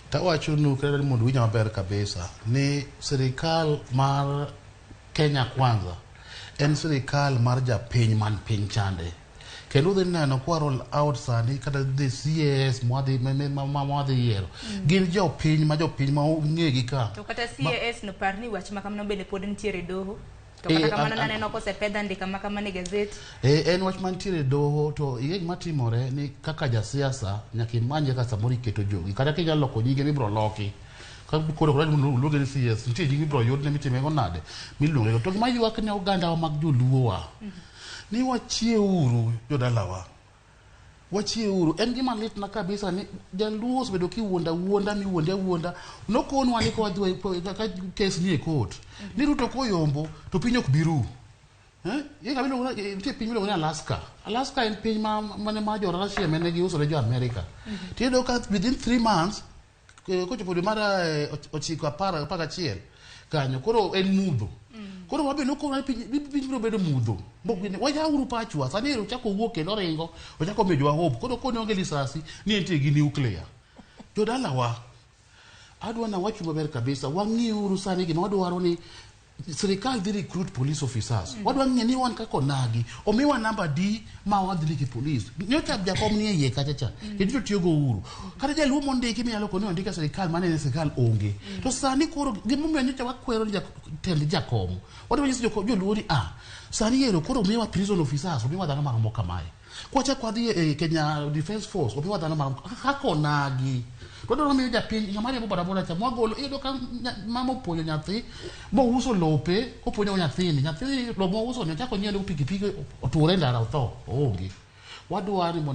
Tawachonu kata ni mondo uwinja maber kabisa ni sirikal mar Kenya Kwanza en sirikal mar japiny man piny chande. Kendo udhi neno kwa roll out sani kata the CAS mwadhi mwadhi yiero. Gin jopiny ma jopiny ma ong'egi ka. To kata CAS no par ni wach ma kamano bende pod nitiere e doho. To Eh, kata kamano naneno kosepedh andika ma kamano e gazet. E, en wach mantiere e doho to ing'e gima timore ni kaka jasiasa nyaka imany kaka samoro iketo jogi kata kinyalo loko nyinge mibiro loki ka koro koro luonge ni CS nitie nying mibiro yudne mitimego nade miluonge go to gima ywak ne ogandawa mag joluowa ni wachieuru jodalawa wachieuru en gima litna kabisa ni jaluo osebedo kiwuondo awuonda miwuondi awuonda nokonwa ni kawadhi ka kes ni e court ni Ruto koyombo to piny ok bi ru. Eh? Nitie piny miluongo ni Alaska. Alaska en piny ma mane ma jo Russia mane giuso ne jo Amerika. Tiyudo ka within 3 months kochopo dwe mar 9 10 11 kanyo koro en mudho. Koro wabe nokonwa ni piny biro bedo mudho. Wayawuru pachwa sani ero ochako wuok kendo oringo ochako miyo jowa hope koro koni onge lisasi ni entie gi nuclear. Jodalawa adwa nawachu maber kabisa wang'iuru sani gima wadwaro ni sirikal dhi recruit police officers. Wadwa ng'e ni wan kaka onagi omiwa namba di ma wadhi ndike police nyocha jakom nie iye kacha cha kendo to tiyo go uru kata jaluo mondiki minyalo koni ondike e sirikal mane e sirikal onge to sani koro gimomiyo nyocha wakwero ni tend jakom wadwa nyiso joluo ni ah sani ero koro omiwa prison officers omiwa dhano maromo kamae kwachako wadhi e Kenya Defence Force omiwa dhano maromo kaka onagi to wadwaro miyo japiny ng'ama riembo bodaboda cha mwagolo iyudo ka mama opuonjo nyathi mouso lope kopuonjo nyathini nyathini lo mouso ni ochako nyiewo pikipiki oture e ndara otho oonge wadwaro ni mondo.